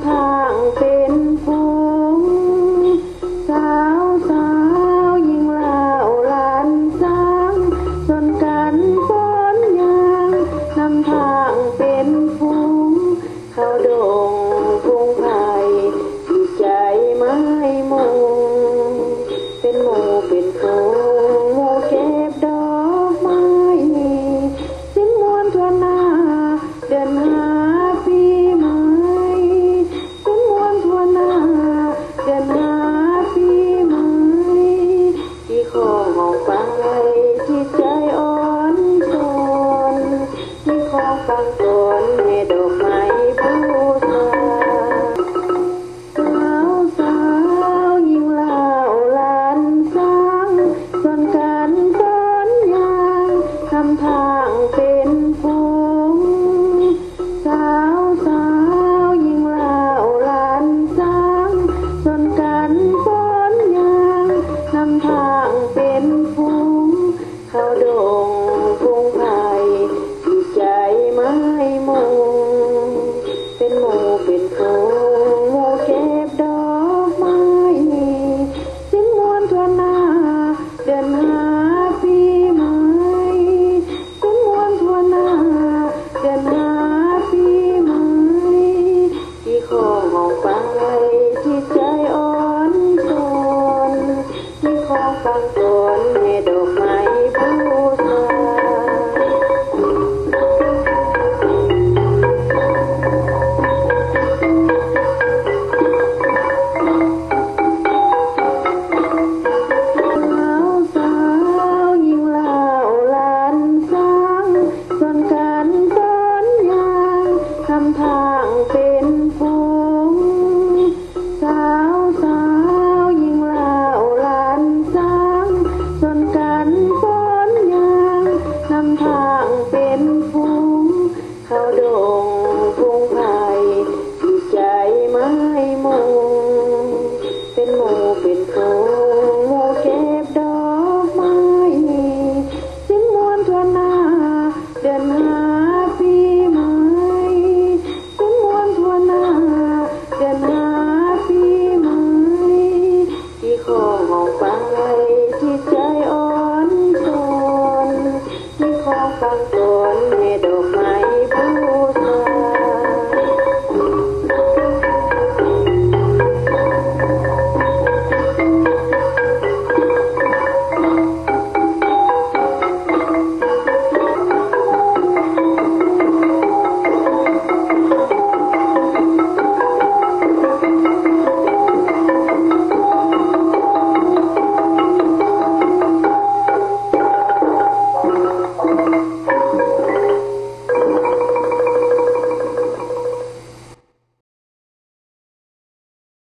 ທາງເປັນຝູງ ສາວສາວຍິງລາວຫຼານຊ້າງ ຊົນກັນຟ້ອນຍ່າງ ນຳທາງເປັນຝູງ ເຂົ້າດົງພົງໄພ ທີ່ໃຈໝາຍມຸ່ງ ເປັນໝູ່ເປັນຝູງ ໝູ່ເກັບດອກໄມ້ ເສັງມ່ວນທົ່ວໜ້າ ເດືອນຫ້າປີໃໝ່ ເສັງມ່ວນທົ່ວໜ້າ ເດືອນຫ້າປີໃໝ່ ທີ່ຂອງອອກໄປ ທີ່ໃຈອ່ອນຊອນ ທີ່ຂອງຟັງຕອນ ແມ່ດອກໄມ້ບູຊາ. ສາວສາວຍິງລາວຫຼານຊ້າງ ຊົນກັນຟ້ອນຍ່າງ ນຳທາງເປັນຝູງ ສາວສາວຍິງລາວຫຼານຊ້າງ ຊົນກັນຟ້ອນຍ່າງ ນຳທາງເປັນຝູງ ເຂົ້າດົງພົງໄພ ທີ່ໃຈໝາຍມຸ່ງ ເປັນໝູ່ເປັນຝູງ ໝູ່ເກັບດອກໄມ້ ເສັງມ່ວນທົ່ວໜ້າ ເດືອນຫ້າປີໃໝ່ ເສັງມ່ວນທົ່ວໜ້າ ເດືອນຫ້າປີໃໝ່ ທີ່ຂອງອອກໄປ ທີ່ໃຈອ່ອນຊອນ ທີ່ຂອງຟັງຕອນ ແມ່ດອກໄມ້ບູຊາ. ສາວສາວຍິງລາວຫຼານຊ້າງ ຊົນກັນຟ້ອນຍ່າງ ນຳທາງເປັນຝູງ ສາວສາວຍິງລາວຫຼານຊ້າງ ຊົນກັນຟ້ອນຍ່າງ ນຳທາງເປັນຝູງ ເຂົ້າດົງພົງໄພ ທີ່ໃຈໝາຍມຸ່ງ ເປັນໝູ່ເປັນຝູງ ໝູ່ເກັບດອກໄມ້ ເສັງມ່ວນທົ່ວໜ້າ ເດືອນຫ້າປີໃໝ່ ເສັງມ່ວນທົ່ວໜ້າ ເດືອນຫ້າປີໃໝ່ ທີ່ຂອງອອກໄປ ທີ່ໃຈອ່ອນຊອນ ທີ່ຂອງຟັງຕອນ ແມ່ດອກ